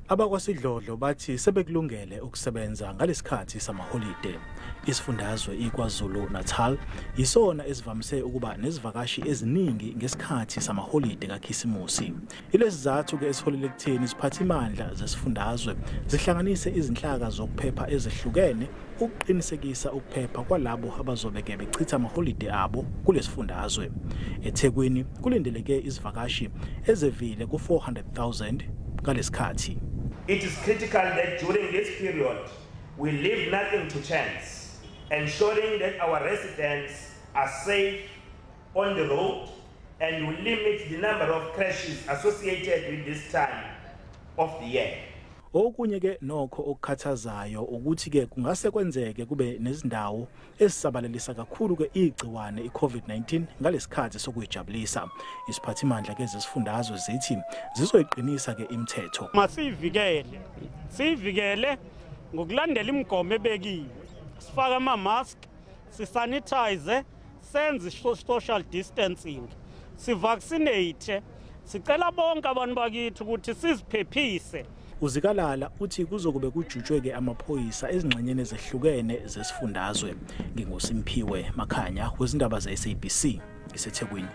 Abakwasidlodlo bathi sebekulungele ukusebenza ngalesikhathi samaholide. Isifundazwe iKwaZulu Natal yisona esivamise ukuba nezivakashi eziningi ngesikhathi samaholide kaKhisimusi. Ilesizathu ke esiholele ekutheni iziphathimandla zesifundazwe zihlanganise izinhlaka zokuphepha ezehlukene ukuqinisekisa ukuphepha kwalabo abazobe ke bechitha amaholide abo kulesifundazwe. EThekwini kulindeleke izivakashi ezevile ku-400,000 ngalesikhathi. It is critical that during this period we leave nothing to chance, ensuring that our residents are safe on the road and we limit the number of crashes associated with this time of the year. Okunye ke nokho okukhathazayo ukuthi ke kungase kwenzeke kube nezindawo ezisabalalisa kakhulu ke igciwane iCovid-19 ngalesikhathi sokuyijabulisa. Isiphathimandla ke zesifundazwe zithi zizoyiqinisa ke imithetho. Masivikele, sivikele ngokulandela imigomo ebekiwe, sifake ama-mask, sisanitize, senze social distancing, sivaccinate. Sicela bonke abantu bakithi ukuthi siziphephise. Uzikalala uthi kuzokube kujutshwe ke amaphoyisa ezingxenyeni ezehlukene zesifundazwe. NginguSimphiwe Makhanya wezindaba ze-SABC ngiseThekwini.